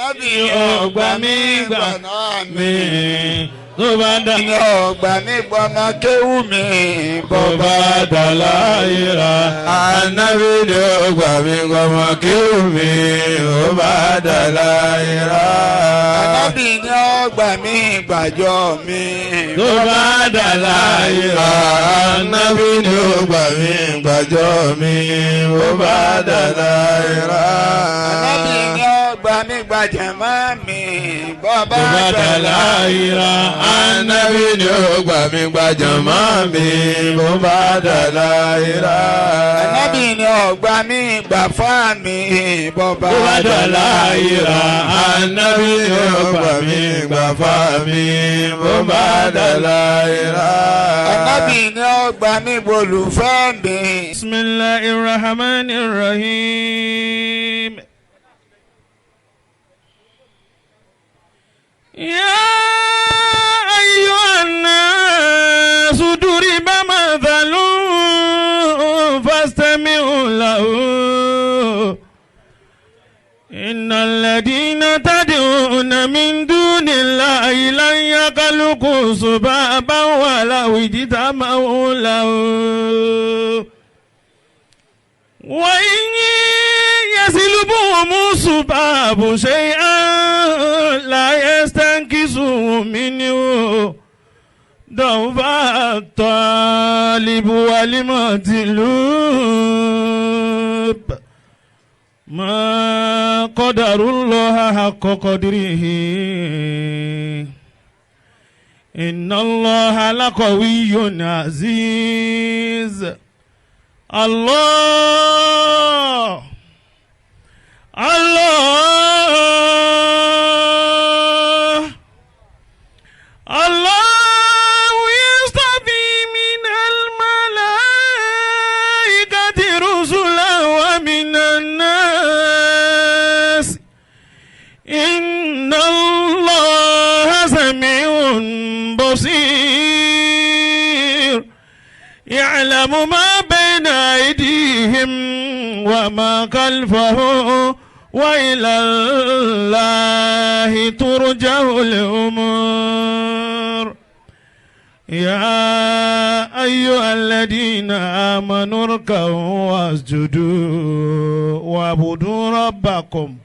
Ànábì ọgbà mi gbà náà mi. Tó bá dá Ní ọgbà mi gbọmọ kéwú mi. Tó bá dà láyìíra. Ànábì ni ó gbà mí gbọmọ kéwù mi ó bá dà láyìíra. Ànábì ní ọgbà mi gbàjọ mi. Tó bá dà láyìíra. Ànábì ni ó gbà mí gbàjọ mi ó bá dà láyìíra. Ànábì ní ọgbà mi gbàjẹ̀mọ́ mi. Bọ́bá Tó bá dà láyìíra. Ànábì ni ó gbà mí gbàjọmọ́ mi ó bá dà láyìíra. Ànábì ní ọgbà mi gbà fá mi. Bọ́bá Tó bá dà láyìíra. Ànábì ni ó gbà mí gbà fá mi ó bá dà láyìíra. Ànábì ní ọgbà mi gbolùfẹ́ mi. بسم الله الرحمن الرحيم. يا أيها الناس ضرب مثل فاستمعوا له. إن الذين تدعون من دون الله لن يخلقوا ذبابا ولو اجتمعوا له. وإن يسلبهم الذباب شيئا لا يستنقذوه منه ضعف الطالب والمطلوب. ما قدر الله حق قدره إن الله لقوي عزيز. الله الله الله يصطفي من الملائكة رسلا ومن الناس إن الله سميع بصير. يعلم ما بين أيديهم وما خلفهم وإلى الله ترجع الأمور. يا أيها الذين آمنوا اركعوا واسجدوا واعبدوا ربكم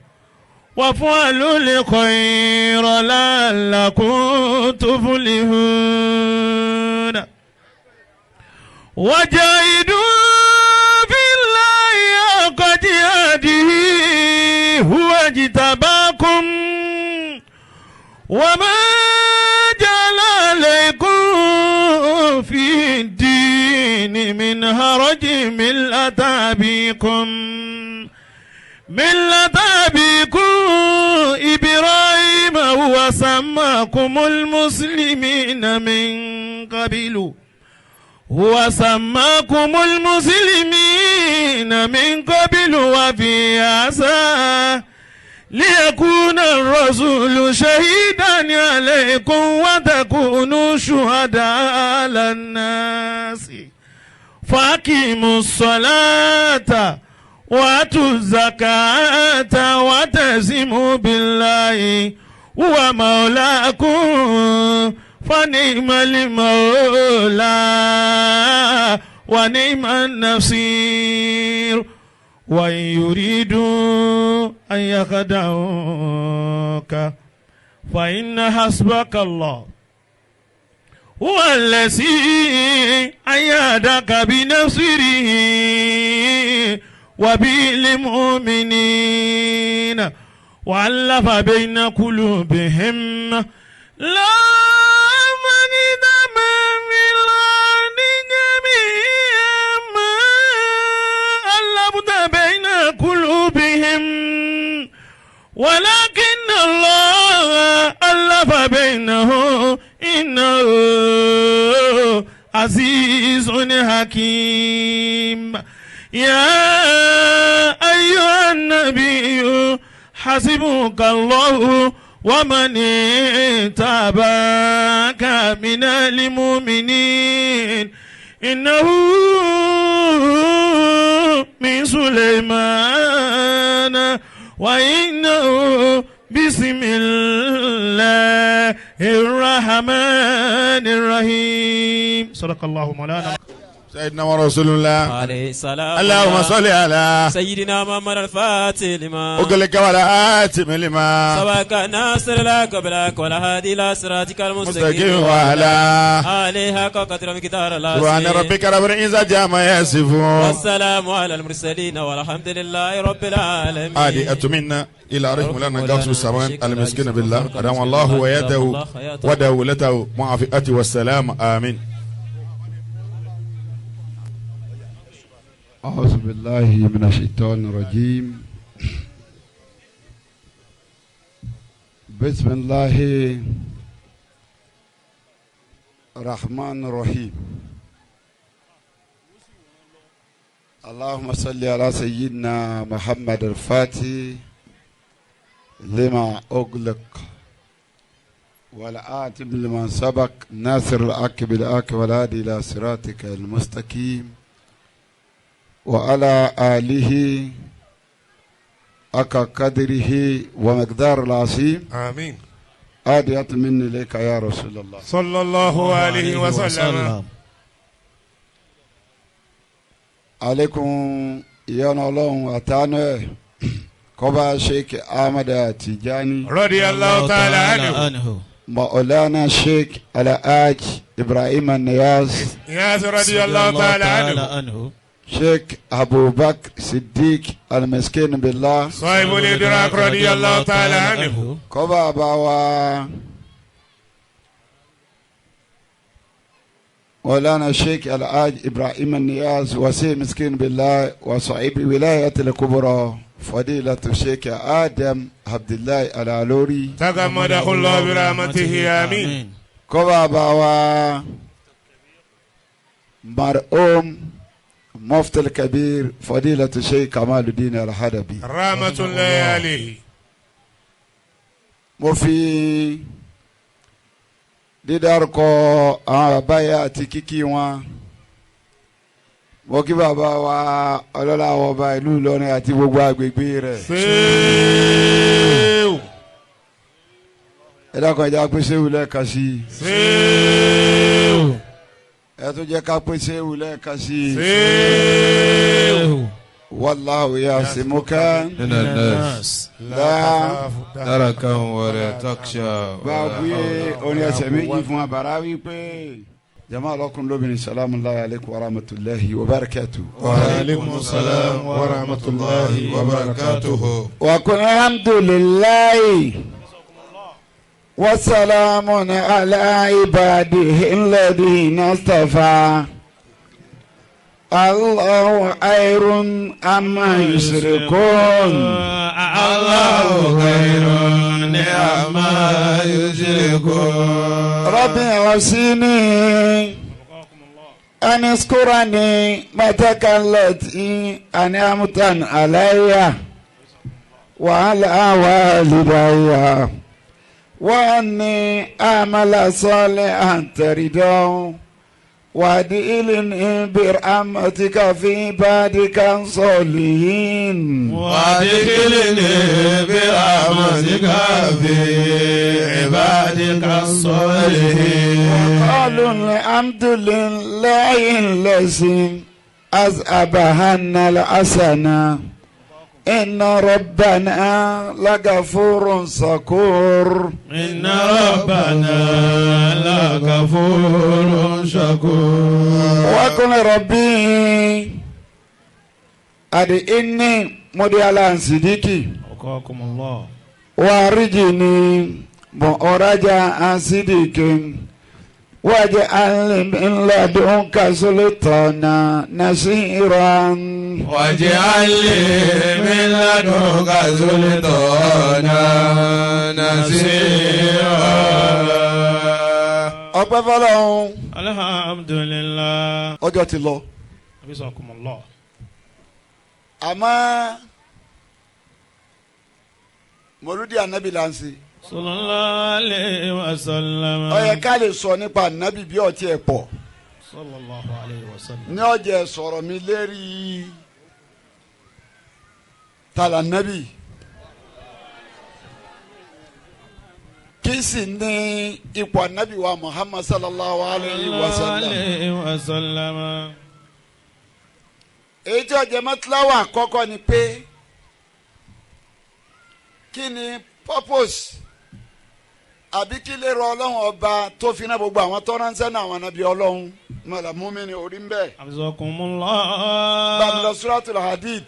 وافعلوا الخير لعلكم تفلحون. وجاهدوا في الله حق جهاده هو اجتباكم وما جعل عليكم في الدين من هرج ملة أبيكم إبراهيم هو سماكم المسلمين من قبل هو سماكم المسلمين من قبل وفي هذا ليكون الرسول شهيدا عليكم وتكونوا شهداء على الناس. فأقيموا الصلاة وآتوا الزكاة واعتصموا بالله هو مولاكم فنعم المولى ونعم النصير. وإن يريدوا أن يخدعوك فإن حسبك الله هو الذي أيدك بنصره وبالمؤمنين وألف بين قلوبهم لا من في الأرض جميعا ما ألفت بين قلوبهم ولكن الله ألف بينهم إنه عزيز حكيم. يا أيها النبي حسبك الله ومن تابعك من المؤمنين إنه من سليمان وإنه بسم الرحمن الرحيم صدق الله مولانا سيدنا ورسول الله عليه السلام. اللهم صل على سيدنا محمد الفاتح لما أغلق ولا آتم لما سبق ناصر لك بلاك ولا هادي إلى صراطك المستقيم مستقيم وعلى آله حق قدر مقدار العظيم. سبحان ربك رب العزة عما يصفون والسلام على المرسلين والحمد لله رب العالمين. عادي أتمنى إلى رحم لنا غوث السمان المسكين بالله أدام الله ويده ودولته مع فئته والسلام آمين. أعوذ بالله من الشيطان الرجيم. بسم الله الرحمن الرحيم. اللهم صل على سيدنا محمد الفاتح لما أغلق والآتم لمن سبق ناصر الحق بالحق والهادي إلى صراطك المستقيم وعلى آله حق قدره ومقدار العظيم. آمين. آدية مني إليك يا رسول الله صلى الله عليه وسلم. عليكم يا الله أتانا كبا شيخ أحمد تيجاني رضي الله تعالى عنه، مولانا شيخ الحاج إبراهيم النياز رضي الله تعالى عنه، شيخ أبو بكر صديق المسكين بالله صاحب الإدراك رضي الله تعالى عنه، كبا باوا مولانا الشيخ الحاج إبراهيم النياز وسي مسكين بالله وصاحب ولاية الكبرى فضيلة الشيخ آدم عبد الله العلوري تغمده الله برحمته آمين. كبا باوا مرحوم مفتي الكبير فضيلة الشيخ كمال الدين الحدبي رحمة الله عليه. Mo fi dídárúkọ àwọn bàbá yà àti kíkí wọn, mo kí bàbá wa ọlọ́lá ọba ìlú Ìlọrin àti gbogbo agbègbè rẹ̀. Ṣéwù. Ẹ dákun, ẹ jẹ́ pé ṣéwù lẹ́ẹ̀kan sí i. Ṣéwù. Ẹ tún jẹ́ ká pé ṣéwù lẹ́ẹ̀kan sí i. Ṣéwù. Wallahu yasimuka minan nas la darakan wala taksha. Bá a wí orin ẹsẹ̀ méjì fún abara wípé jama ọlọ́kùnrin lóbìnrin salamu alaykum wa rahmatulahi wa barakatu. Wa aleykum salam wa rahmatulahi wa barakatuhu. Wa kun alhamdulilayi wa salamun ala ibadihi alladhina istafa. Allahu khairun amma yushrikun. Allahu khairun amma yushrikun. Rabbi awsini an askurani mataka allati an'amta alayya wa ala walidayya wa anni a'mala salihan tardahu. وادخلني برحمتك في عبادك الصالحين. وادخلني برحمتك في عبادك الصالحين. وقالوا الحمد لله الذي أذهبنا الحسنة إن ربنا لغفور شكور. إن ربنا لغفور شكور. وقل ربي أدعني مديالا صديقي وقاكم الله وارجني مؤرجا صديقي واجعل من لدنك سلطانا نصيرا. واجعل من لدنك سلطانا نصيرا. Ọpẹ́ fọ́lọ́run. Alhamdulillah. Ọjọ́ ti lọ. Abisakumullah. Àmọ́ mọ̀lúdì ànábì là ń ṣe. Sallallahu alayhi wa sallam. Ó yẹ ká lè sọ nípa ànábì bí ọtí ẹ̀ pọ̀. Sallallahu alayhi wa sallam. Ní ọjọ́ sọ̀rọ̀ mi lérí tàlà nábì. Kí Kí sì ní ipò ànábì wa Muhammad sallallahu alayhi wa sallam. Èyí tí ó jẹ́ mọ́tíláwà àkọ́kọ́ ni pé kí ni purpose àbí kí lè rọ ọlọ́run ọba tó fi ná gbogbo àwọn tó ránṣẹ́ náà àwọn ànábì ọlọ́run mọ̀lá múmi ni orí ń bẹ̀. Azakumullah. Bàbá Suratul Hadid.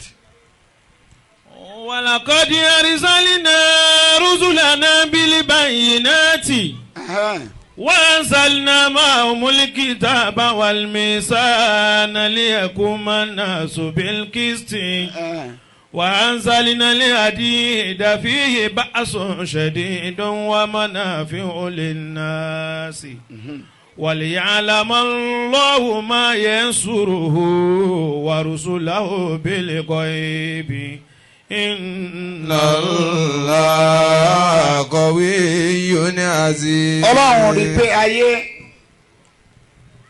ولقد أرسلنا رسلنا بالبينات وأنزلنا معهم الكتاب والميزان ليقوم الناس بالقسط وأنزلنا الحديد فيه بأس شديد ومنافع للناس وليعلم الله ما ينصره ورسله بالغيب إن الله قوي عزيز. Ọlọ́run rí pé ayé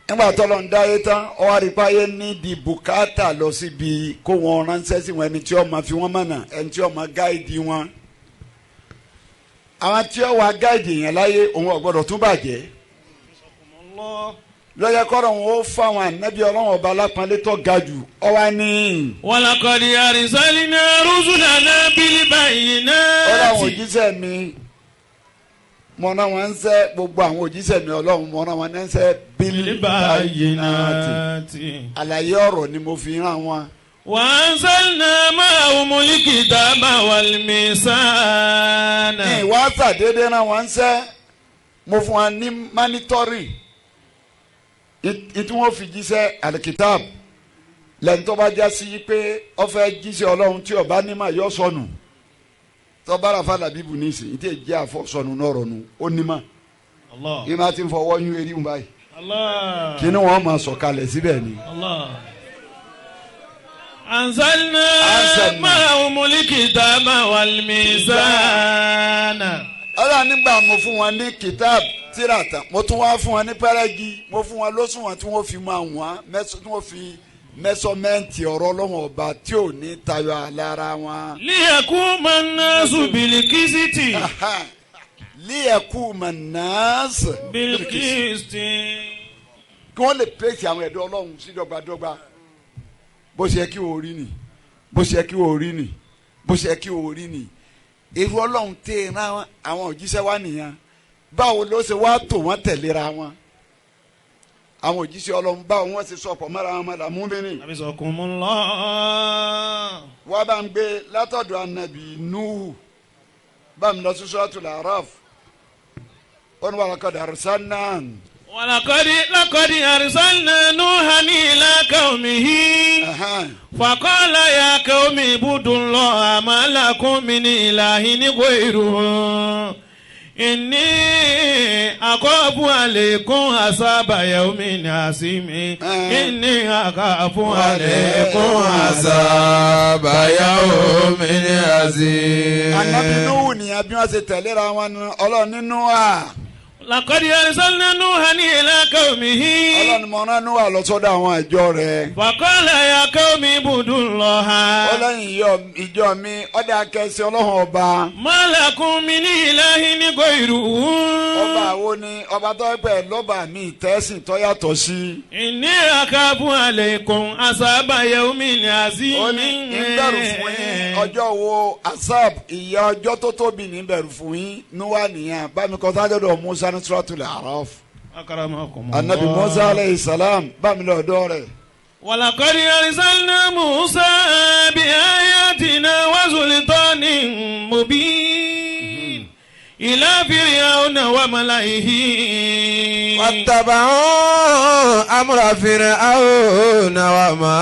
nígbà tó lọ́n dá ayé tán ó wá rí pé ayé ní di bùkátà lọ síbi kó wọn ránṣẹ́ sí wọn ẹni tí ó máa fi wọ́n mọ̀nà ẹni tí ó máa gáìdì wọn. Àwọn tí ó wá gáìdì yẹn láyé òun ò gbọ́dọ̀ tún bàjẹ́. Lọ́yẹ kọ́rọ̀ wọn ó fáwọn ànábì ọlọ́run ọba alápọ̀nlé tó ga jù ọ wá ní. ولقد أرسلنا رسلنا بالبينات. Ọlọ́run òjíṣẹ́ mi mọ̀nà wọn ń sẹ́ gbogbo àwọn òjíṣẹ́ mi ọlọ́run mọ̀nà wọn ń sẹ́ بالبينات. Àlàyé ọ̀rọ̀ ni mo fi rán wọn. وأنزلنا معهم الكتاب والميزان. Ní ìwà sàdédé rán wọn ń sẹ́ mo fún wọn ní mánítọ́rì ìtí wọ́n fi jíṣẹ́ alikitab lẹ́yìn tó bá já sí pé ó fẹ́ jíṣẹ́ ọlọ́run tí ó bá ní mà yọ sọnù tó bá rafa làbíbù nísìn ìtí èjì àfọ sọnù náà rọ̀nù ó ní mà ìmọ̀ àti fọwọ́ yún eré wọn báyìí kí ni wọ́n máa sọ̀kalẹ̀ síbẹ̀ ni. Anzalna ma'ahumul kitaba wal mizana. Ọlọ́run nígbà mo fún wọn ní kitab tírata mo tún wá fún wọn ní pẹ́rẹ́gì mo fún wọn lóṣùwọ̀n tí wọ́n fi máa wọ́n tí wọ́n fi mẹ́sọ̀mẹ́ǹtì ọ̀rọ̀ ọlọ́run ọba tí ò ní tayọ àlára wọn. Liyakuma nnasu bilikisti. Liyakuma nnasu bilikisti. Kí wọ́n lè pèsè àwọn ẹ̀dọ́ ọlọ́run sí dọ́gbadọ́gba bó ṣe kí wọ́n rí ni bó ṣe kí wọ́n rí ni bó ṣe kí wọ́n rí ni èrò ọlọ́run tẹ̀ ẹ́ rán àwọn òjíṣẹ́ wa nìyẹn. Báwo ló ṣe wá tò wọ́n tẹ̀léra wọn àwọn òjíṣẹ́ ọlọ́run báwo wọ́n ṣe sọ̀pọ̀ mọ́ra wọn mọ́ra mú mi ní. Abisakumullah. Wọ́n bá ń gbé látọ̀dọ̀ anabi Nuhu bá mi lọ sí Suratul Araf wọ́n ní walaqad arsalna. Walaqad arsalna Nuhan ila qawmihi faqala ya qawmi ibudullaha ma lakum min ilahin ghayruhu. Inni akhafu alaykum asaba yawmin azim. Inni akhafu alaykum asaba yawmin azim. Ànábì Nuhu ni àbí wọ́n ṣe tẹ̀léra wọn ọlọ́run nínú wa. Laqad arsalna Nuhan ila qawmihi. Ọlọ́run mọ̀ ọ́nà Nuhu lọ sọ́dọ̀ àwọn ìjọ rẹ̀. Faqala ya qawmi ibudullaha. Ọlọ́run ìjọ mi ọ̀dà akẹ́sí ọlọ́run ọba. Ma lakum min ilahin ghayruhu. Ọba wo ni ọba tó pẹ̀ lọ́ba mi tẹ́sìn tó yàtọ̀ sí. Inni akhafu alaykum asaba yawmin azim. Ó ní ìbẹ̀rù fún yín ọjọ́ wo asab ìyà ọjọ́ tó tóbi ní ìbẹ̀rù fún yín Nuhu nìyẹn bá mi kọ́ sájọ́dọ̀ Musa ní Suratul Araf. Anabi Musa alayhi salam bá mi lọ ọ̀dọ̀ rẹ̀. Walaqad arsalna Musa bi ayatina wa sultanin mubin ila fir'auna wa malaihi. Wattaba'u amra fir'auna wa ma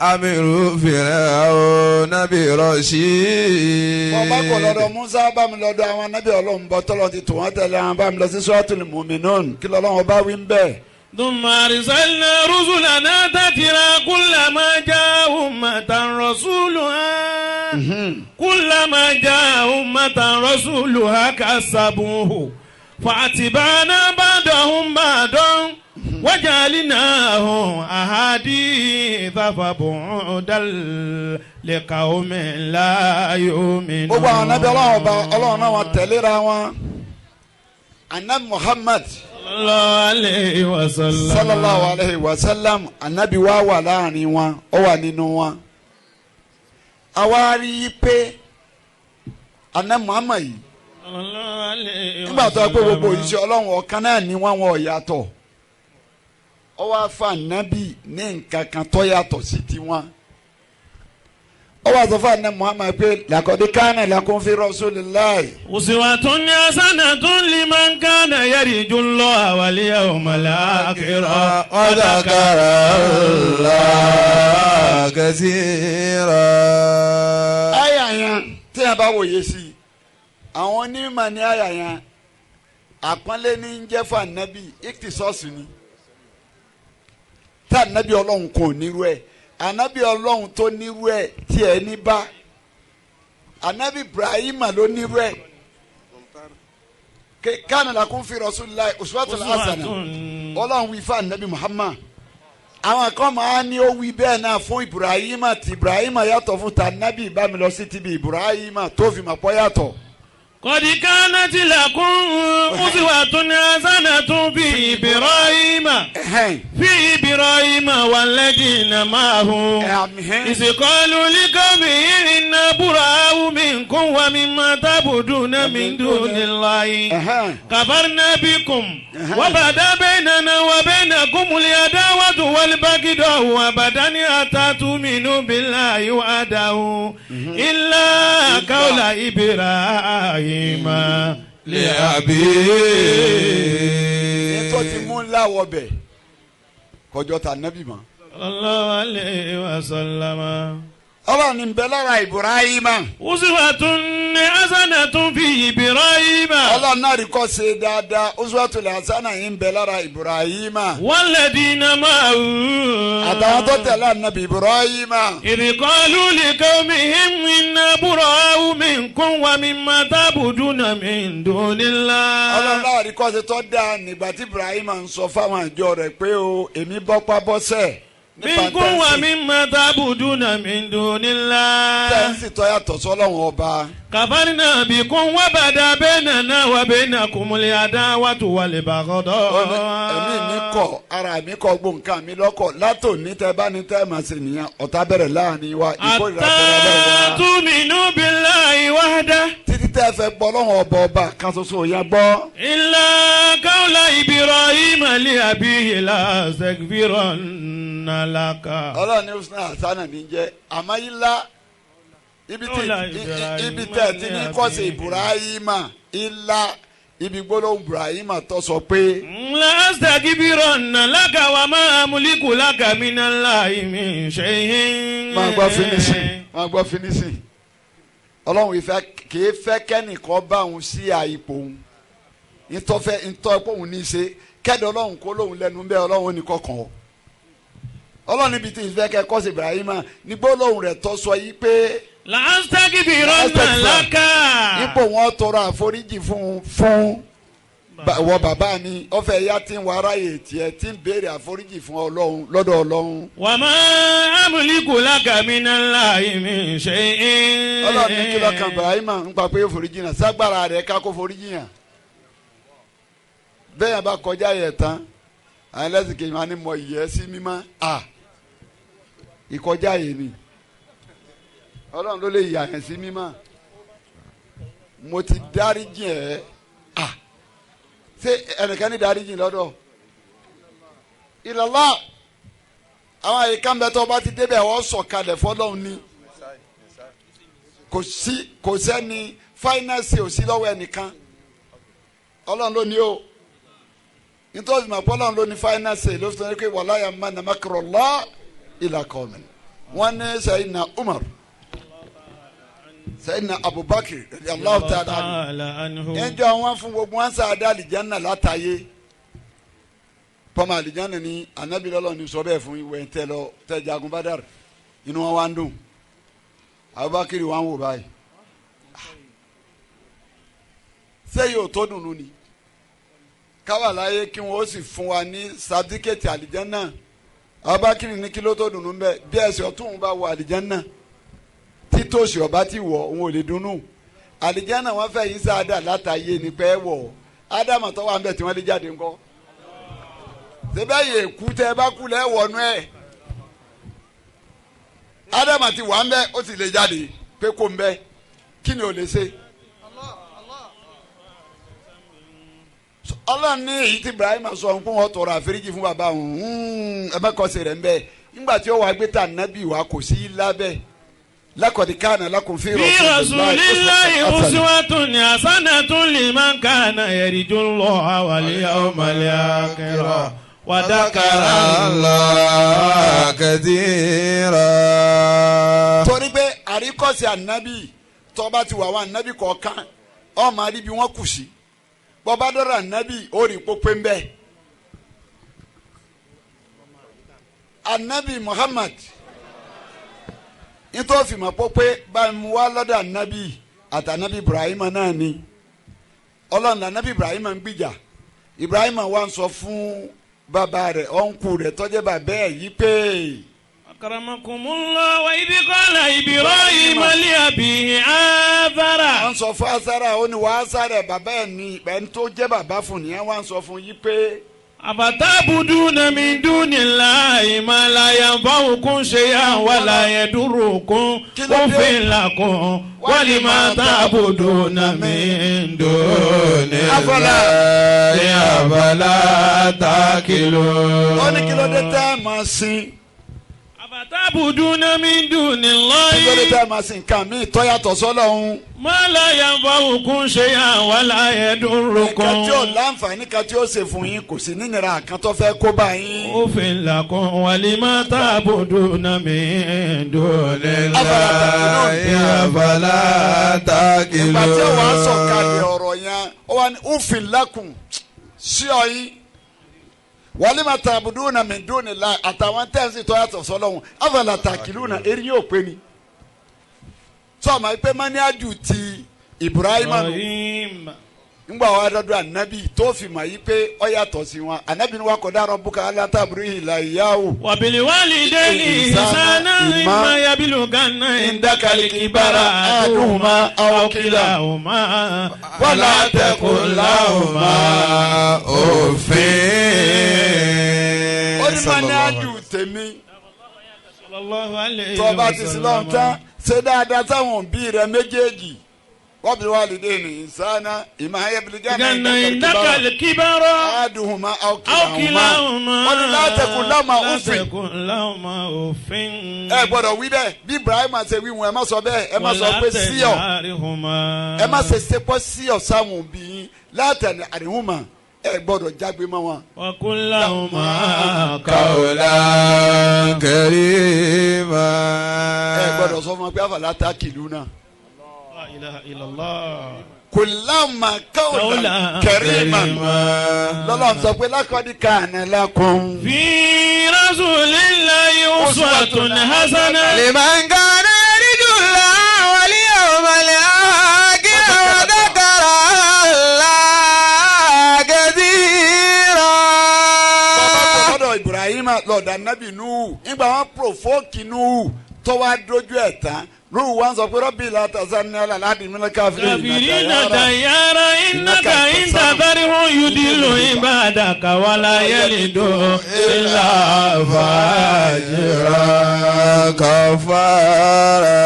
amiru fir'auna bi rashid. Bọ́lá kò lọ́dọ̀ Musa bá mi lọ́dọ̀ àwọn anábì ọlọ́run bọ́ tọ́lọ́ ti tò wọ́n tẹ̀lé àwọn bá mi lọ sí Suratul Mu'minun kí lọ́lọ́run bá wí ń bẹ́ẹ̀. ثم أرسلنا رسلنا تترى كلما جاء أمة رسولها كلما جاء أمة رسولها كذبوه فأتبعنا بعضهم بعضا وجعلناهم أحاديث فبعدا لقوم لا يؤمنون. Gbogbo àwọn anábì ọlọ́run ọba ọlọ́run náà wọn tẹ̀léra wọn. Anabi Muhammad sallallahu alayhi wa sallam. Sallallahu alayhi wa sallam, anabi wa wà láàrin wọn, ó wà nínú wọn. Àwa rí i pé anabi Muhammad yìí, sallallahu alayhi wa nígbà tó pé gbogbo sallam. òjíṣẹ́ Ọlọ́run ọ̀kan náà ni wọ́n, wọn ò yàtọ̀, ó wá fa anabi ní nǹkan kan tó yàtọ̀ sí tiwọn. Ó wá sọ fún anabi Muhammad pé laqad kana lakum fi rasulillahi أسوة حسنة لمن كان يرجو الله واليوم الآخر وذكر الله كثيرا. Àyà yẹn, tí a bá wòye sí i, àwọn onímọ̀ ní àyà yẹn, àpọ́nlé ní ń jẹ́ fún ànábì, ìkìsọ́ọ̀sì ni tá ànábì Ọlọ́run kò nírú ẹ̀. Ànábì Ọlọ́run tó nírú ẹ̀ tí ẹ ní bá ànábì Ibrahim ló nírú ẹ̀. Kana lakum fi rasulillahi uswatun hasana, Ọlọ́run wí fún ànábì Muhammad. Àwọn kan máa ní ó wí bẹ́ẹ̀ náà fún Ibrahim, tí Ibrahim yàtọ̀ fún tànábì. Bá mi lọ sí ti bí Ibrahim tó fi mà pọ́ yàtọ̀. قد كانت لكم أسوة حسنة في إبراهيم في إبراهيم والذين معه إذ قالوا لقومهم إنا براء منكم ومما تعبدون من دون الله كفرنا بكم وبدا بيننا وبينكم العداوة والبغضاء أبدا حتى تؤمنوا بالله وحده إلا قول إبراهيم لأبيه. Tó ti mú ńlá wọbẹ̀ kọjọ́ ta nábì mọ́. Sallallahu alayhi wa sallam. Ọlọ́run ní bẹ lára Ibrahima. أسوة حسنة في إبراهيم Ọlọ́run náà rí kọ́ ṣe dáadáa, uswatul hasana yìí ń bẹ lára Ibrahima والذين معه àtàwọn tó tẹ̀lé ànábì Ibrahima. إذ قالوا لقومهم إنا براء منكم ومما تعبدون من دون Ọlọ́run الله náà rí kọ́ ṣe tó dáa nígbà tí Ibrahima ń sọ fáwọn àjọ rẹ̀ pé o, èmi bọ́pá bọ́sẹ̀ nípa منكم ومما تعبدون من دون الله tẹ́ǹsì tó yàtọ̀ sọ́lọ́run ọba. كفرنا بكم وبدا بيننا وبينكم العداوة والبغضاء Ó ní, ẹ̀mí mi kọ̀, ara mi kọ̀, gbó nǹkan mi lọ́kọ̀ látòní. Tẹ́ bá ní tẹ́ máa ṣe nìyẹn, ọ̀tá bẹ̀rẹ̀ láàrin wa, ìkórìíra bẹ̀rẹ̀ حتى láàrin wa تؤمنوا بالله وحده títí tẹ́ fẹ́ gbọ́ Ọlọ́run ọba, ọba kan ṣoṣo yẹn gbọ́. إلا قول إبراهيم لأبيه لأستغفرن لك. Ọlọ́run ní usna hasana ní jẹ́ àmọ́ ilá ibi tí Ọlá Ibrahim ibi tẹ́ ti ní kọ́sẹ̀ ní Ibrahima, ilá ibi gbólóhùn Ibrahima tó sọ pé لأستغفرن لك وما أملك لك من الله من شيء. Máa gbọ́ finishing, máa gbọ́ finishing. Ọlọ́run ìfẹ́ kìí fẹ́ kẹ́nìkan bá òun sí àìpò òun ntọ́fẹ́ ntọ́ pé òun ní í ṣe kẹ́dọ̀. Ọlọ́run kó lóun lẹ́nu bẹ́ẹ̀, Ọlọ́run ní kọkàn ọ́. Ọlọ́run níbi tí ìfẹ́ kẹ́ kọ́sì Ibrahima ní gbólóhùn rẹ̀ tó sọ yìí pé لأستغفرن لك ipò wọn tọrọ àforíjì fún wọ bàbá mi, ọfẹ ya ti ń wọ aráyè tiẹ̀ tí ń béèrè àforíjì fún Ọlọ́run lọ́dọ̀ Ọlọ́run. وما أملك لك من الله من شيء. Ọlọ́run ní kí lọ́kàn Ibrahima ń pa pé foríjì náà ságbára rẹ̀ ká kó foríjì yàn. Bẹ́ẹ̀ yẹn bá kọjá yẹ̀ tán, àwọn ẹlẹ́sìn kejì máa ní mọ ìyẹ́ sí mímọ́ à ìkọjá yìí ni. Ọlọ́run ló lè yà yẹn sí mímọ́. Mo ti dáríjì ẹ́ à, ṣé ẹnìkan ní dáríjì lọ́dọ̀ ìlọ́lá? Àwọn àyíká ń bẹ tó bá ti débẹ̀, wọ́n sọ̀kalẹ̀ fọlọ́run ni. Kò sí, kò sẹ́ni fáínánsì ò sí lọ́wọ́ ẹnìkan. Ọlọ́run ló ní o. Nítorí mọ̀ pé Ọlọ́run ló ní fáínánsì ló fi sọ pé wala ya'manu makrallah illa qawmin. Wọ́n ní Sayyidina Umar, Sayyidina Abubakar radiyallahu ta'ala anhu, تعالى عنه ẹnjọ́ wọn fún gbogbo wọn sáadá àlìjánná látàyè pọ́nmọ́ àlìjánná ni anabi lọ́lọ́ ni sọ bẹ́ẹ̀ fún ìwẹ̀ tẹ́ lọ tẹ́ jagun Badar. Inú wọn wá ń dùn. Abubakar wà ń wò báyìí, sẹ́yìn ò tó dùnú ni káwá láyé kí wọ́n ó sì fún wa ní sàdíkẹ́tì àlìjánná. Abubakar ní kí ló tó dùnú bẹ́ẹ̀? Bí ẹsẹ̀ ọ̀tún bá wọ àlìjánná, títòsí ọba ti wọ̀, òun ò lè dunnú. Àlìjánná wọn fẹ́ yín sáadà látàyè ní pẹ́ wọ̀. Ádámù tó wà ń bẹ̀ tí wọ́n lé jáde ńkọ́ sẹ́bẹ̀ yẹ kú tẹ́ ẹ bá kú lẹ́ wọnú ẹ̀ Ádámù ti wà ń bẹ̀ ó sì lè jáde pé kò ń bẹ̀ kí ni ò lè ṣe. Ọlọ́run ní èyí tí Ibrahim sọ fún wọn tọrọ àforíjì fún bàbá òun ẹ má kọsẹ̀ rẹ̀ ń bẹ̀ nígbà tí ó wàá gbé tà nábì wá kò sí lábẹ́ lakọ̀dí kánà lakum fi rasulillahi uswatun hasanatun liman kana yarjullaha wal yawmal akhir wa dhakara Allaha kathira. Torí pé àríkọ́sí ànábì tọ́ba ti wà wá ànábì kọ̀ọ̀kan ọmọ àríbi wọn kù sí bọ́ba dọ́rọ̀ ànábì ó rí pópé ń bẹ́. Ànábì Muhammad nítorí fìmọ̀ pópé báyìí wá lọ́dọ̀ ànábì àtànábì Ibrahim náà ni ọlọ́run ànábì Ibrahim ń gbìjà Ibrahim wá ń sọ fún bàbá rẹ̀ ọ̀nkù rẹ̀ tọ́jẹ́ bàbá ẹ̀ yí pé. Akramakumullah wa idh qala Ibrahim li abihi Azara. Wọ́n sọ fún Azara ó ní wàá sára bàbá ẹ̀ ní ẹni tó jẹ́ bàbá fún nìyẹn wọ́n sọ fún yí pé. Afatabuduna min dunillahi ma la yanfa'ukum shay'an wa la yadurrukum uffin lakum wa lima ta'buduna min dunillahi afala ta'qilun. Ó ní kí ló dé tẹ́ ẹ máa sin. Afatabuduna min dunillahi. Kí ló dé tẹ́ ẹ máa sin nǹkan míì tó yàtọ̀ sọ́lọ́hun. Ma la yanfa'ukum shay'an wa la yadurrukum. Nǹkan tí ò láǹfààní kan tí ó ṣe fún yín kò sí nínira kan tó fẹ́ kó bá yín. Uffin lakum wa lima ta'buduna min dunillahi afala ta'qilun. Ìgbà tí wàá sọ̀kalẹ̀ ọ̀rọ̀ yẹn ó wà ní uffin lakum sí ọ yín walima ta'buduna min dunillahi àtàwọn tẹ́ǹsì tó yàtọ̀ sọ́lọ́hun afala ta'qiluna eré yóò pé ni. Sọ ma pé mọ́níájú ti Ibrahim nù ńgbà wà dọ́dọ̀ anabi tó fi mà yí pé ó yàtọ̀ sí wọn anabi ni wà kọ́ dárọ̀ bùkà aláǹtàbùrú ìlà ìyáwó. Wa bil walidayni ihsanan imma yablughanna indakal kibara ahaduhuma aw kilahuma wala taqul lahuma uffin. Ó ní mọ́níájú tèmi tó bá ti sí lọ́n tán ṣe dáadáa táwọn òbí rẹ méjèèjì wọ́n bí wàá lè dé ní ìsáná ìmọ̀ ayébílígánná indakal kibara ahaduhuma aw kilahuma wọ́n ní látẹ̀kùn láwùmá òfin. Ẹ gbọ́dọ̀ wí bẹ́ẹ̀ bí Ibrahim ṣe wí wọn ẹ má sọ bẹ́ẹ̀ ẹ má sọ pé síọ̀ ẹ má ṣe ṣepọ̀ síọ̀ sáwọn òbí yín látẹ̀lẹ̀ àríhùnmá ẹ gbọ́dọ̀ jágbe mọ́ wọn. Wa qul lahuma qawlan karima. Ẹ gbọ́dọ̀ sọ fún wọn pé afala ta'qiluna. La ilaha illallah. Qul lahuma qawlan karima. Lọ́lọ́ sọ pé laqad kana lakum. Fi rasulillahi uswatun hasanah. Liman kana yarjullaha wal yawmal akhir wa dhakara Allaha kathira. Bàbá kò lọ́dọ̀ Ibrahim lọ́dọ̀ anabi Nuhu nígbà wọn provoke Nuhu tó wá dójú ẹ̀ tán Nuhu wá ń sọ pé rọ́bì látàzá ní aládìí mílẹ̀ Kafirina dayyara innaka in tadharhum yudillu ibadaka wala yalidu illa fajira kafara.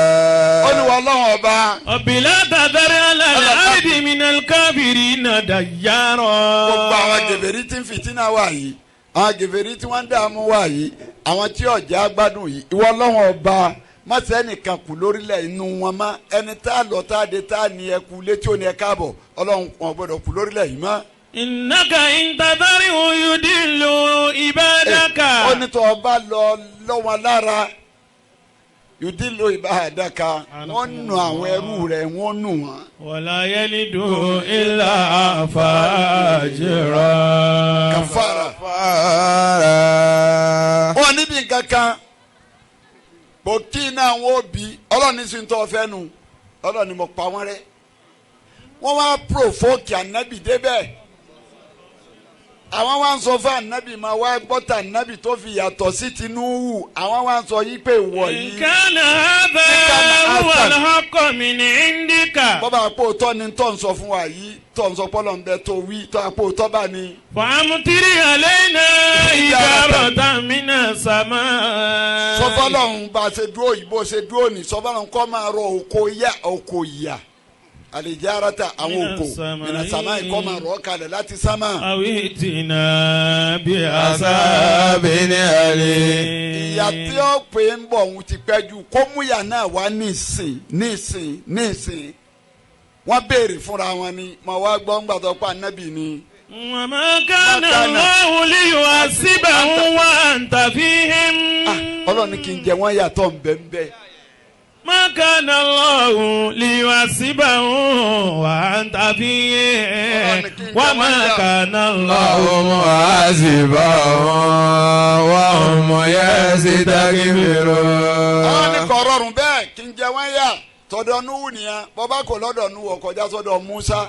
Ó ní wọ́n lọ́wọ́ ọba. Rabbi la tadhar ala al-ardi minal kafirina dayyara. Gbogbo àwọn gèbèrè tí ń fìtínà wà yìí àwọn gèbèrè tí wọ́n ń dààmú wà yìí àwọn tí ọ̀já gbádùn yìí ìwọ lọ́wọ́ ọba má ṣe ẹnìkan kù lórílẹ̀ inú wọn mọ́ ẹni tá a lọ tá a dé tá a ní ẹkú létí ò ní ẹ káàbọ̀ ọlọ́run wọn gbọ́dọ̀ kù lórílẹ̀ yìí mọ́. Innaka in tadharhum yudillu ibadaka. Ó ní tó ọba lọ lọ́wọ́ lára yudillu ibadaka wọ́n nù àwọn ẹrú rẹ̀ wọ́n nù wọ́n. Wala yalidu illa fajira. Kafara. Wọ́n níbi nǹkan kan bòkí náà wọ́n bí ọlọ́ọ̀ni sì ń tọ́ fẹ́ nu ọlọ́ọ̀ni mo pa wọ́n rẹ́ wọ́n wá provoke ànábì débẹ̀ Àwọn wa ń sọ fún ànábì máa wá gbọ́tà ànábì tó fi yàtọ̀ sí Tinubu. Àwọn wa ń sọ yí pé ìwọ yìí. إن كان هذا هو الحق من عندك Bọ́bá àpò tọ́ ni tó ń sọ fún wa yìí tó ń sọ pọ́lọ̀ ń bẹ tó wí tó àpò tọ́ bá ní. فأمطر علينا حجارة من السماء Sọ fọlọ́run bá a ṣe dúró yìí bó ṣe dúró ní sọ fọlọ́run kọ́ máa rọ òkò yá òkò yà àlèjárata àwọn òkò mìnàsámà kọ́ máa rọ̀ kalẹ̀ láti sámà. أو ائتنا بعذاب عذاب أليم Ìyà tí ó pè ń bọ̀ òun ti pẹ́ jù kó múyà náà wá nísìn nísìn nísìn. Wọ́n béèrè fúnra wọn ni mo wá gbọ́ ń gbàdọ̀ pa nábì ni. وما كان ما كان. الله ليعذبهم وأنت فيهم Ah, Ọlọ́run ní kí n jẹ wọ́n yàtọ̀ ńbẹ́ńbẹ́. ما كان الله ليعذبهم وأنت فيهم وما كان الله اللهم عذبهم وهم يستغفرون Ọlọ́run ní kò rọrùn bẹ́ẹ̀ kí n jẹ wọ́n yà tọ̀dọ̀ Núhù nìyẹn bọ́bá kò lọ́dọ̀ Núhù ó kọjá sọ́dọ̀ Musa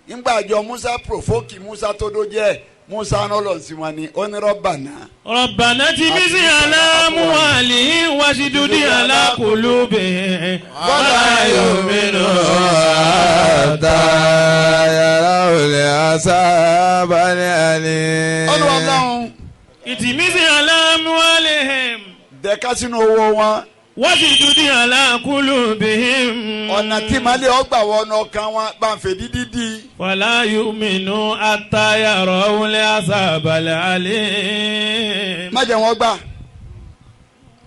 ńgbà àjọ Musa provoke Musa tó dó jẹ́ Musa rán sí wọn ni ó ní rọ́bà náà. ربنا اطمس على أموالهم واشدد على قلوبهم ولا يؤمنون حتى يروا العذاب الأليم Ọlọ́run Ọlọ́run اطمس على أموالهم dẹ̀ka sínú owó wọn واشدد على قلوبهم ọ̀nà tí màálé ọgbà wọnà ọkàn wọn bá ń fè dídí di. ولا يؤمنوا حتى يروا العذاب الأليم Má jẹ́ wọ́n gbà,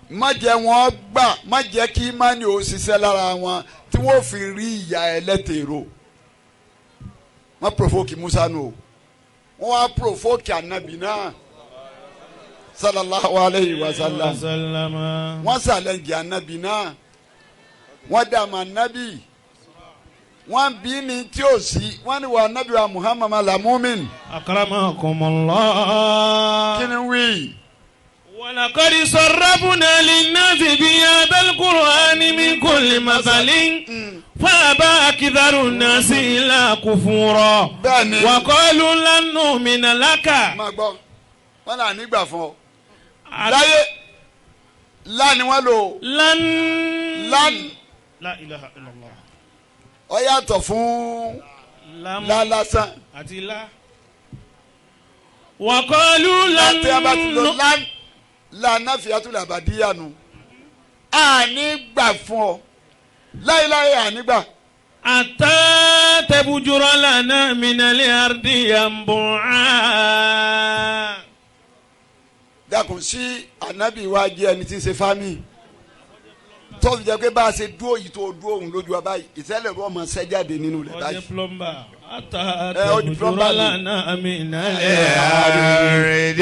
má jẹ́ wọ́n gbà, má jẹ́ kí imani ò ṣiṣẹ́ lára wọn tí wọ́n fi rí ìyà ẹlẹ́tẹ̀ẹ̀rọ. Wọ́n provoke Musa nù o, wọ́n wá provoke anabi náà sallallahu alayhi wa sallam. وسلم Wọ́n challenge anabi náà, wọ́n dààmú anabi, wọ́n bí ní tí ò sí, wọ́n ní wà anabi wa Muhammad lamumin. أكرمكم الله Kí ni wí? ولقد صرفنا للناس في هذا القرآن من كل مثل فأبى أكثر الناس إلا كفورا Bẹ́ẹ̀ni. وقالوا لن نؤمن لك Máa gbọ́, wọ́n là nígbà fún ọ. Láyé láni wọ́n lò لن lán لا إله إلا الله ọ yàtọ̀ fún لم lálásán. àti lá. وقالوا لن Láti a bá ti lò lán lànà fìyàtúlẹ̀ àbàdíyànù. Àní gbà fún ọ láéláé àní gbà. حتى تفجر لنا من الأرض ينبوعا Dákun sí ànábì wa jẹ́ ẹni tí ń ṣe fámì tó fi jẹ́ pé bá a ṣe dúró yìí tó dúró òun lójú wa báyìí ìṣẹ̀lẹ̀ rú ọmọ ṣẹ́ jáde nínú rẹ̀ ọjọ́ báyìí. plumber حتى Ẹ, ó di تفجر plumber ni. لنا من الأرض الأرض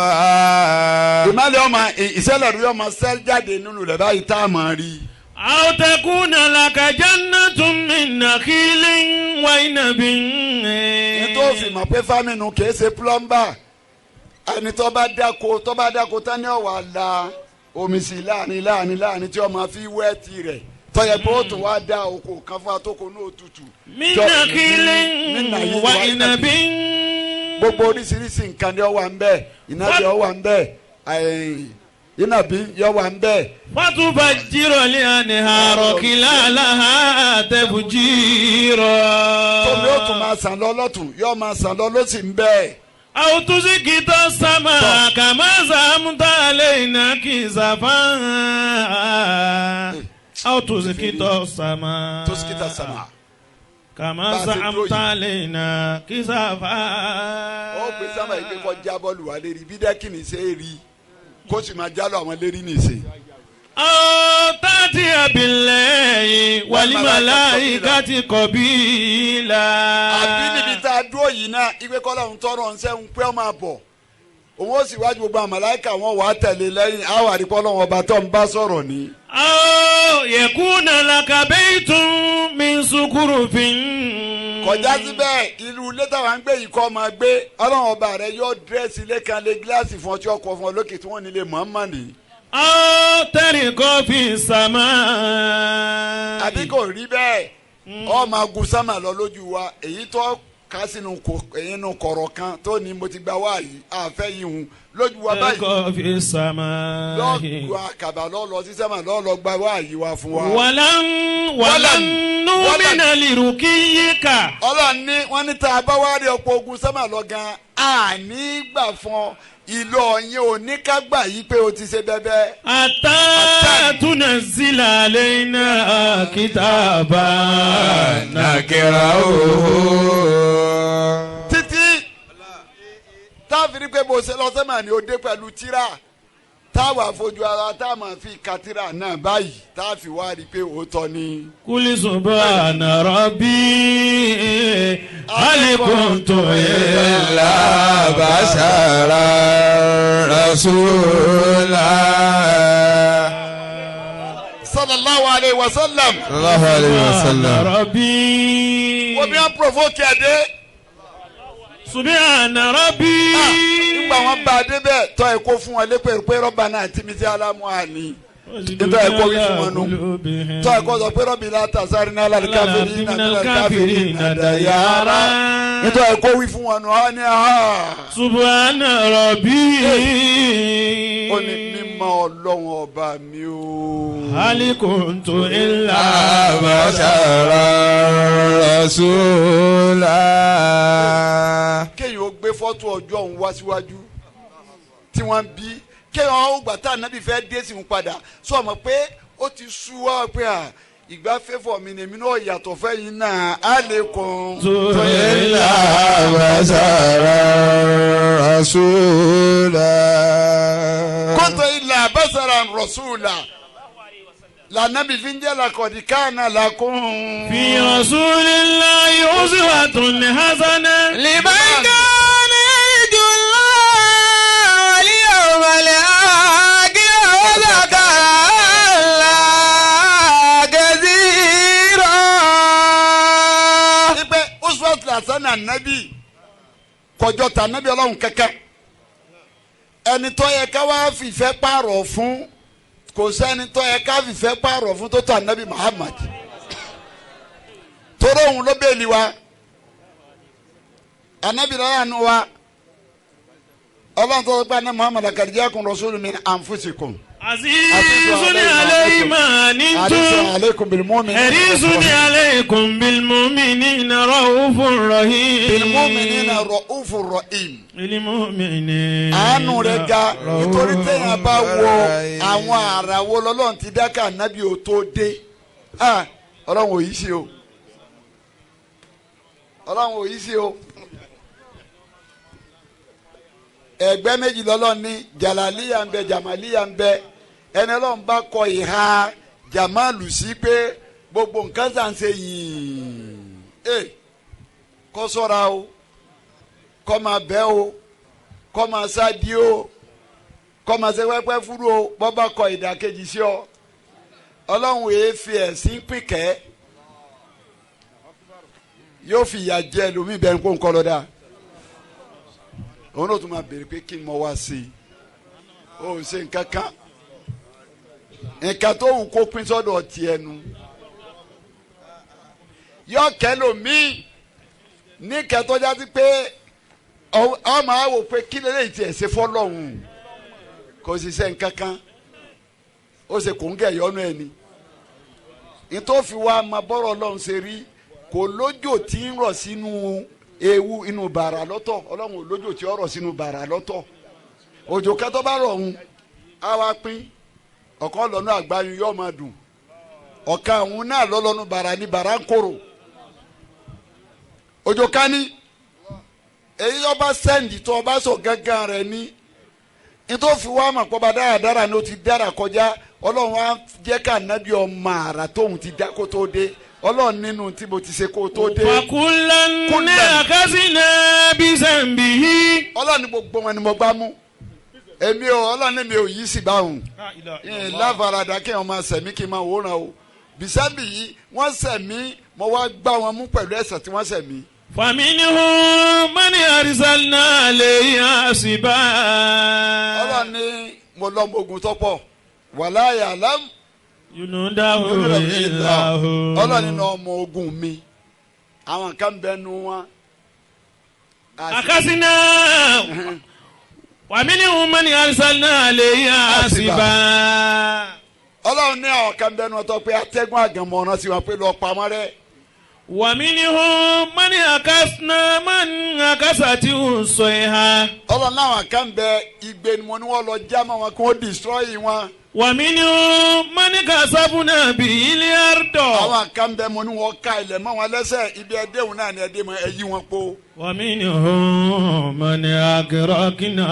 ينبوعا Ìmọ̀lẹ̀ ọmọ ìṣẹ̀lẹ̀ rú ọmọ ṣẹ́ jáde nínú rẹ̀ báyìí tá a máa rí. أو تكون لك جنة من نخيل وعنب Ní tó fi mọ̀ pé fámìnù kìí ṣe plumber, ẹni tó bá dáko tó bá dáko tán ní ọ̀wà la omi sí láàrin láàrin láàrin tí ọmọ fi wẹ́ẹ̀tì rẹ̀ tọ́yẹ pé ó tún wá dá oko kan fún atóko ní òtútù. من نخيل وعنب Gbogbo oríṣiríṣi nǹkan ni ó wà ń bẹ, ìnábi ó wà ń bẹ, ìnàbí yó wà ń bẹ. فتفجر الأنهار خلالها تفجيرا Tómi ó tún máa sàn lọ lọ́tún yóò máa sàn lọ lósì ń bẹ. أو تسقط السماء كما زعمت علينا كسفا أو تسقط السماء تسقط السماء. كما Bá a ṣe dúró زعمت yìí. علينا كسفا Ó gbé sábà yìí pé kó já bọ́ọ̀lù wá lérí bí dẹ́kìnì ṣe é rí kó sì máa jálọ àwọn lérí nìṣe. أو تأتي بالله والملائكة قبيلا Àbí níbi tá a dúró yìí náà ìgbé kọ́lọ́hún tọrọ ń sẹ́hun pé ó máa bọ̀ òun ó sì wájú gbogbo àwọn màláíkà wọn wàá tẹ̀lé lẹ́yìn àwọn àdìpọ́ ọlọ́run ọba tó ń bá sọ̀rọ̀ ní. أو يكون لك بيت من زخرف Kọjá síbẹ̀ ìlú ilé táwa ń gbé yìí kọ́ máa gbé ọlọ́run ọba rẹ yóò dírẹ́sì ilé kan lé gíláàsì fún ọ tí ọkọ̀ fún ọ lókè tí wọ́n nílé mọ̀ọ́mọ́ ní. أو ترقى في السماء Àbí kò rí bẹ́ẹ̀, ọ máa gun sámà lọ lójú wa èyí tó ká sínú inú kọ̀rọ̀ kan tó ní mo ti gba wáyé àfẹ́ yìí hùn lójú wa báyìí. Ẹ̀kọ́ fi sàmà. Lọ́ọ̀gù àkàbà lọ́ọ̀lọ́ sí sẹ́mà lọ́ọ̀lọ́ gba wáyé wa fún wa. Wàlán númínà lìrùkíyíkà. Ọlọ́run ní wọ́n ní tá a bá wá rí ọ̀pọ̀ ogun sẹ́mà lọ gan àní gbà fún ọ ìlú ọ̀yin oníkágbà yìí pé o ti ṣe bẹ́bẹ́. Àtà tunazila alayna kitaba nakira'uhu. Títí táàfin ní pé bó ṣe lọ sẹ́mà ni ó dé pẹ̀lú tírà táwa fojú ara tá a máa fi ka tírà náà báyìí tá a fi wá rí i pé òótọ́ ni. Kuli subhana rabbi hal kuntu illa basharan rasula. Sallallahu alayhi wa sallam. Sallallahu alayhi wa sallam. Rabbi. Wọ́n bí wọ́n provoke ẹ̀ dé. Subhana rabbi. Nígbà wọn bá a débẹ̀ tọ́ ẹ kó fún wọn lépè pé rọ́bà náà tìmí sí alámú àní. Nítorí ẹ kó wí fún wọn nù. Tọ́ ẹ kó sọ pé rọ́bì látà sáré náà lálẹ́ káfíìrì náà káfíìrì nàdàyàrá. Nítorí ẹ kó wí fún wọn nù ọ́ ní ha. Subhana rabbi. Ó ní mímọ́ Ọlọ́run ọba mi o. Hal kuntu illa basharan rasula. Kéèyàn ó gbé fọ́tò ọjọ́ òun wá síwájú tí wọ́n ń bí kéèyàn ó gbà tá ànábì fẹ́ dé sí òun padà sọ ma pé ó ti sú wá pé à ìgbà fẹ́fọ̀ mi ni èmi náà yàtọ̀ fẹ́ yín náà á lè kàn. illa basharan rasula. Kuntu illa basharan rasula. Lànàbì fi ń jẹ́ làkọ̀dí káànà làkún. Fi rasulillahi uswatun hasana. Liman kana yarju Allaha wal yawmal akhir wa dhakara Allaha kathira. Ipe uswatun hasana nàbì kọjọ ta nàbì Ọlọ́run kẹ́kẹ́. Ẹni tó yẹ ká wá fìfẹ́ pààrọ̀ fún kò sẹ́ni tó yẹ ká fìfẹ́ pààrọ̀ fún tó tó ànábì Muhammad tóró òun ló bẹ́ẹ̀lì wa ànábì lọ́la wa ọlọ́run tó sọ pé ànábì Muhammad laqad ja'akum rasulun min anfusikum. Azizun alayhi ma anittum. Azizun alaykum bil mu'minina. Harisun alaykum bil mu'minina ra'ufur rahim. Bil mu'minina ra'ufur rahim. Bil mu'minina. Àánú rẹ̀ ga nítorí téèyàn bá wo àwọn àrà wo lọ́lọ́run ti dá ká ànábì ò tó dé. Ọlọ́run ò yí sí o. Ọlọ́run ò yí sí o. Ẹgbẹ́ méjì lọ́lọ́run ní Jalaliya ń bẹ Jamaliya ń bẹ. Ẹni Ọlọ́run bá kọ ìhà jamalu sí pé gbogbo nǹkan sàn ṣe yìí kó ṣọ́ra o kó máa bẹ́ o kó máa sádi o kó máa ṣe pẹ́pẹ́ fúru o bọ́ bá kọ ìdàkejì sí ọ Ọlọ́run èé fi ẹ̀sìn pìkẹ́ yóò fi ìyà jẹ lómi bẹ́ẹ̀ kó ń kọ́ lọ́dà òun náà tún máa béèrè pé kí ni mo wá sí i ó ṣe nǹkan kan nǹkan tó wù kó pín sọ́dọ̀ tiẹ̀ nu yọ kẹlòmíì ní kẹtọ́já sí pé ọ máa wò pé kí lélẹ́yìí tiẹ̀ ṣe fọ́lọ́hún kò sì ṣe nǹkan kan ó ṣe kò ń gẹ̀ yọnu ẹ̀ ni nítòfi wa máa bọ́rọ̀ Ọlọ́run ṣe rí kò lójò tí ń rọ̀ sínú ewu inú bàrà lọ́tọ̀ Ọlọ́run ò lójò tí ó rọ̀ sínú bàrà lọ́tọ̀ òjò kẹtọ́ bá rọ̀ ọ̀hún á wá pín ọ̀kan lọ́nà àgbáyún yóò máa dùn ọ̀kan òun náà lọ́lọ́nu bàrà ní bàrà ń korò òjò ká ní èyí ọba sẹ́ǹdì tó ọba sọ gángan rẹ̀ ní nítòfi wá mà pọ̀ bá dáradára ni ó ti dára kọjá Ọlọ́run á jẹ́ ká nábì ọmọ àrà tóun ti dá kó tó dé Ọlọ́run nínú tí mo ti ṣe kó tó dé. Wàkúlẹ̀ ní àkásínà bí sẹ́ǹbì yìí. Ọlọ́run ní gbogbo wọn ni mo gbá mú èmi ò Ọlọ́run ní mi ò yí sí báwùn láfaradà kí wọn máa sẹ̀mí kí n máa wòran o bìsẹ́ǹbì yìí wọ́n sẹ̀mí mo wá gbá wọn mú pẹ̀lú ẹ̀ṣẹ̀ tí wọ́n sẹ̀mí. Faminhum man arsalna alayhi hasiba. Ọlọ́run ní mo lọ́mọ ogun tó pọ̀ wala ya'lam Yunudahu illahu. Ọlọ́run nínú ọmọ ogun mi àwọn kan bẹ nu wọn Akasina wàmínú mani arsalna alayhi hasiba. Ọlọ́run ní àwọn kan bẹnu ọtọ pé atẹ́gùn àgànmọ́ ọ̀nà sí wọn pé lọ pamọ́ rẹ. Wàmínú mani akasina mani akasati sọ ha. Ọlọ́run láwọn kan bẹ igbe ni mo ní wọ́n lọ já mọ́ wọn kí wọ́n destroy wọn. Wàmínú mani kasabuna bi ilé ardọ. Àwọn kan bẹ mo ní wọ́n ká ilẹ̀ mọ́ wọn lẹ́sẹ̀ ibi ẹdẹ́hùn náà ni ẹdẹ́ mọ́ ẹyí wọn po. Wàmínú mani akirakina.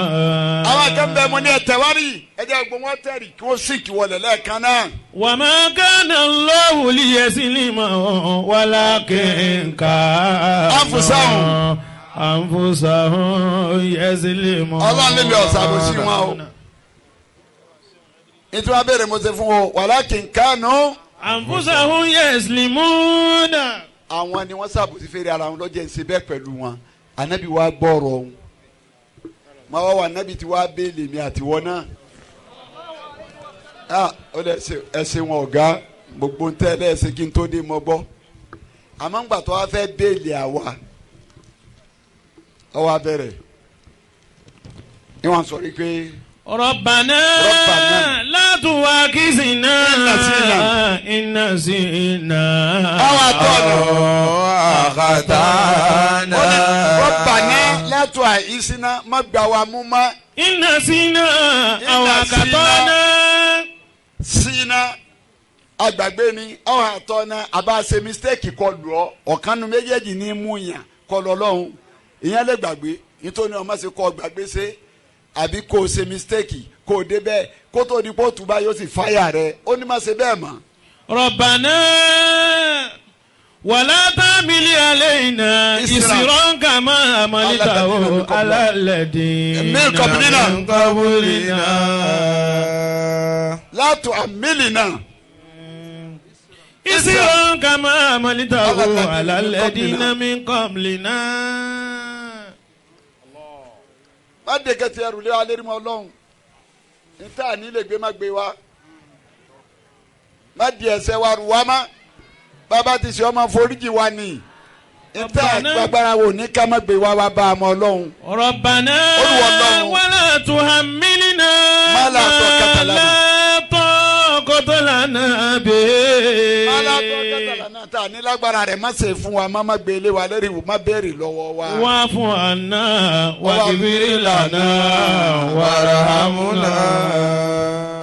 Àwọn kan bẹ mo ní ẹtẹ̀wárì ẹjẹ́ gbogbo wọn tẹ̀rì kí wọ́n sì kí wọlé lẹ́ẹ̀kan náà. Wàmà kánà Allahu liyazlimahum walakin kanu Anfusahum. anfusahum yazlimun. Ọlọ́run lè mi ọ̀sàbòsí wọn o. Nítorí wọn béèrè mo ṣe fún o walakin kanu. Anfusahum yazlimun. Àwọn ni wọ́n ṣàbòsí fèrè ara wọn lọ́jọ́ ìṣe bẹ́ẹ̀ pẹ̀lú wọn. Ànábì wa gbọ́rọ̀ ọ̀hún. Màá wá wà ànábì tí wàá béèlè mi àtiwọ́ náà. Ah, ó lẹ ẹsẹ wọn ọ̀gá gbogbo ń tẹ́ lẹ́sẹ̀ kí n tó dé mọ́ gbọ́. Àmọ́ ńgbà tó wá fẹ́ béèlè àwa ó wá bẹ̀rẹ̀. Ìwọ̀n sọ rí pé. Rabbana la tu'akhidhna in nasina. Àwọn àtọ̀nà. Akhatana. Rabbana la tu'akhidhna má gbà wá mú mọ́. In nasina aw akhtana. Sínà agbàgbé ni àwọn àtọ̀nà àbá ṣe mistake kọlù ọ ọ̀kanu méjèèjì ní mú yàn kọlù ọlọ́run ìyẹn lè gbàgbé nítorí ọmọ ṣe kọ gbàgbé ṣe àbí kó o ṣe mistake kó o débẹ̀ kó tó di pọ́ọ̀tù bá yóò sì fáyà rẹ ó ní má ṣe bẹ́ẹ̀ mọ́. Rabbana wala tahmil alayna isran kama hamaltahu ala alladhina min qablina. Min qablina. La tuhammilna. Isran kama hamaltahu ala alladhina min qablina. Má dèkẹ́ ti ẹrù lé wa lérí mọ́ ọlọ́run níta ní lè gbé má gbé wa má di ẹsẹ̀ wa rù wá má bàbá ti ṣe ọmọ foríjì wa ni níta gbàgbára wo ní ká má gbé wa wá bá a mọ́ ọlọ́run. Rabbana Olúwa Ọlọ́run. wala tuhammilna Ma la taqata lana. ma la taqata lana bihi. Alábọ̀ kẹtàlá náà ta ní lágbára rẹ̀ má ṣe fún wa má má gbé lé wa lérí má béèrè lọ́wọ́ wa. Wa'fu anna waghfir lana Warhamna.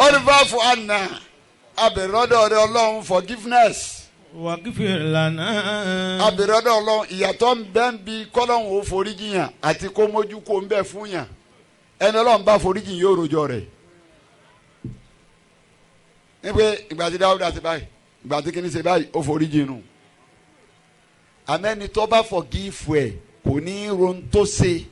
Olùfàfù àná abẹ̀rọ̀dọ̀ rẹ ọlọ́run forgiveness Waghfir lana. abẹ̀rọ̀dọ̀ ọlọ́run ìyàtọ̀ ń bẹ́ ń bi kọ́lọ́run ó foríjì yàn àti kó mójú kó ń bẹ̀ fún yàn ẹni ọlọ́run bá foríjì yóò rojọ́ rẹ̀. Nígbè ìgbà tí Dáúdà ṣe báyìí ìgbà tí kìíní ṣe báyìí ó foríjì nù. Àmẹ́ni tó bá forgive ẹ̀ kò ní í ron tó ṣe.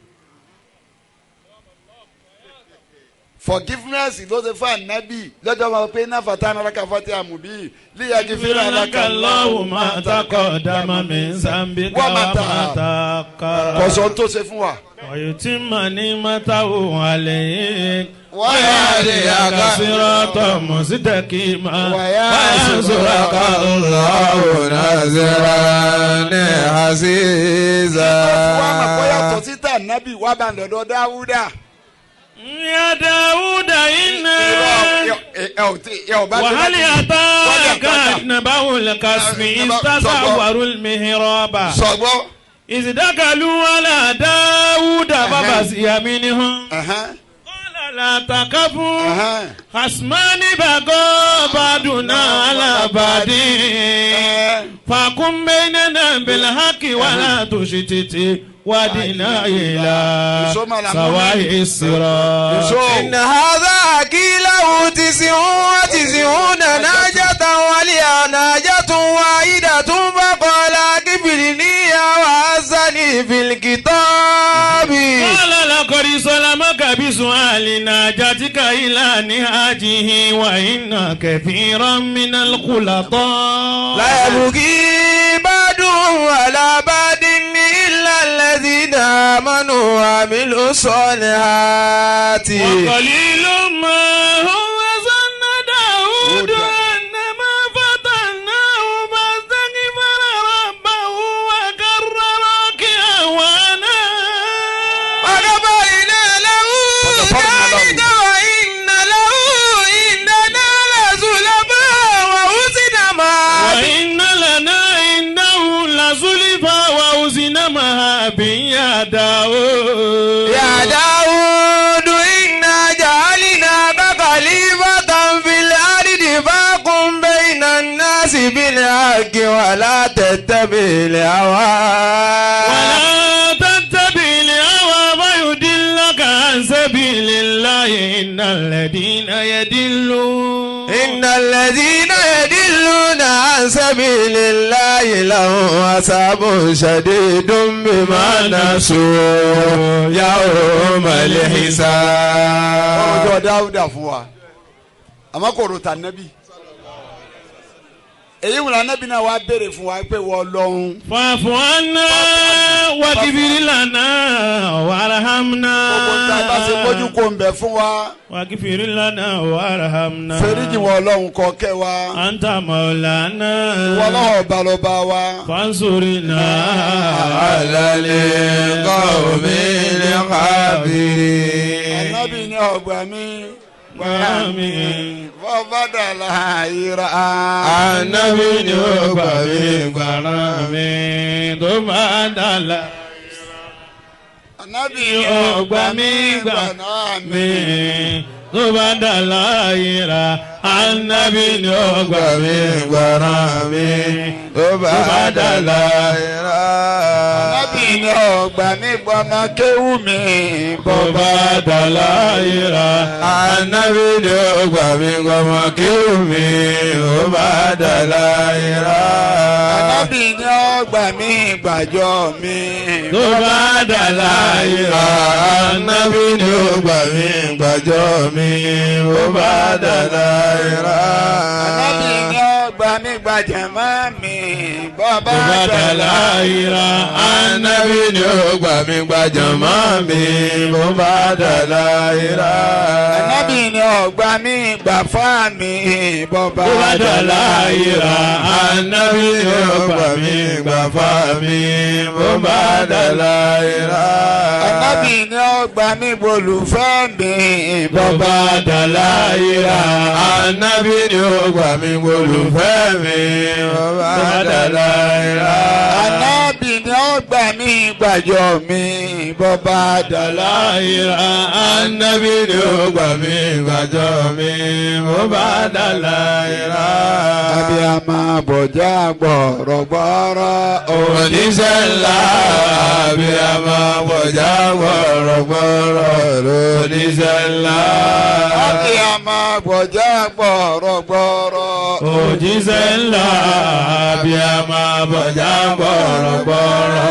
Forgiveness ló ṣe fún ànábì lọ́jọ́ máa pé náà fata náà ká fati àmùbí líyàgì fíra Laka Allahu ma taqaddama min zambika Wa wa ma ma ta'akhkhara. kọ̀sọ̀ tó ṣe fún wa. Wa yutimma ni'matahu alayk. Wa Yahdiyaka siratan mustaqima. Wa yansuraka Allahu naziran aziza. Wọ́n á mọ̀ kó yàtọ̀ síta ànábì wà bá lọ́dọ̀ Dáúdà. Ya Dawuda inna. وهل أتاك نبأ الخصم إذ تسوروا المحراب Sọ̀gbọ́. إذ دخلوا على داود ففزع منهم قال لا تخافوا خصمان بغى بعضنا على بعض فاحكم بيننا بالحق ولا تشتت واهدنا إلى سواء الصراط. إن هذا أخي له 99 ناجة ولي ناجة واحدة فقال أكفلنيها وعزني في الكتاب. قال لقد ظلمك بسؤال ناجتك إلى نهاجه وإن كثيرا من الخلطاء لا يبغي بعضهم على بعض إلا الذين آمنوا وعملوا الصالحات. وقليل ما هو. ظن داود أن ما فتناه فاستغفر ربه وخر راكعا وأناب. بالحق ولا تتبع الهوى. ولا تتبع الهوى فيضلك عن سبيل الله إن الذين يضلون إن الذين يضلون عن سبيل الله لهم عذاب شديد بما نسوا يوم الحساب. Ọjọ́ Dáúdà fún wa, àmọ́ kò rò tà nẹ́bí. Èyí wùlọ anábì náà wá béèrè fún wa pé wọ́n lọ́hún. فاعف عنا واغفر لنا وارحمنا. Gbogbo tá a bá ṣe mójú kó ń bẹ̀ fún wa. واغفر لنا وارحمنا. Fèrèjì wọ́n lọ́hún kọ́ kẹ́ wa. أنت مولانا. Wọ́n lọ́hún ọba lọ́ba wa. فانصرنا على القوم الكافرين. Anábì ní ọgbà mi gbà mí fọ́fọ́dà láàyèrè. Ànábì ni ó gbà mí gbàrà mi tó bá dàlà. Anábì ní ọgbà mi gbà mi. Mi tó bá dàlà yìrá. Ànábì ní ọgbà gbà mí gbàrà mi tó bá dàlà ìrà. Anábì ní ọgbà mi gbọ́mọ kéwú mi tó bọ́bá bá dàlà yìrá. Ànábì ni ó gbà mí gbọ́mọ kéwù mi tó bá dàlà ìrà. Anábì ní ọgbà mi gbàjọ mi Tó bá dàlà yìrá. Ànábì ni ó gbà mí gbàjọ mi tó bá dàlà ìrà. Anábì ní ọgbà mi gbàjẹ̀mọ́ mi bọ́bá Tó bá dàlà yìrá. Ànábì ni ó gbà mí gbàjọmọ́ mi tó bá dàlà ìrà. Anábì ní ọgbà mi gbàfá mi bọ́bá Tó bá dàlà yìrá. Ànábì ni ó gbà mí gbàfá mi tó bá dàlà ìrà. Anábì ní ọgbà mi gbolùfẹ́ mi Tó bọ́bá bá dàlà yìrá. Ànábì ni ó gbà mí gbólùfẹ́ mi tó bá dàlà ìrà. Anábì ní ọgbà mi gbàjọ mi bọ́bá dàlà. Láyìrá. Ànábì ni ó gbà mí gbàjọ mi tó bá dàlà ìrà. Abiyamọ bọ̀já gbọ̀rọ̀gbọ̀rọ̀. Oníṣẹ́ ńlá abiyamọ bọ̀já gbọ̀rọ̀gbọ̀rọ̀ oníṣẹ́ ńlá. Abiyamọ bọ̀já gbọ̀rọ̀gbọ̀rọ̀. Òjíṣẹ́ ńlá abiyamọ bọ̀já gbọ̀rọ̀gbọ̀rọ̀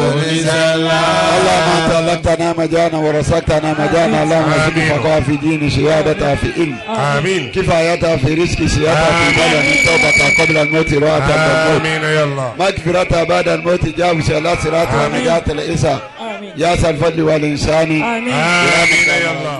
oníṣẹ́ ńlá. اللهم انت علمتنا مجانا ورزقتنا مجانا اللهم زد فقاها في دين سيادتها في علم آمين. كفايتها في رزق سيادتها في بدن توبة قبل الموت راحة قبل الموت آمين يا الله. مغفرتها بعد الموت جاوز لا صراط ونجاة العيسى آمين. يا ذا الفضل والإنسان آمين. آمين يا الله.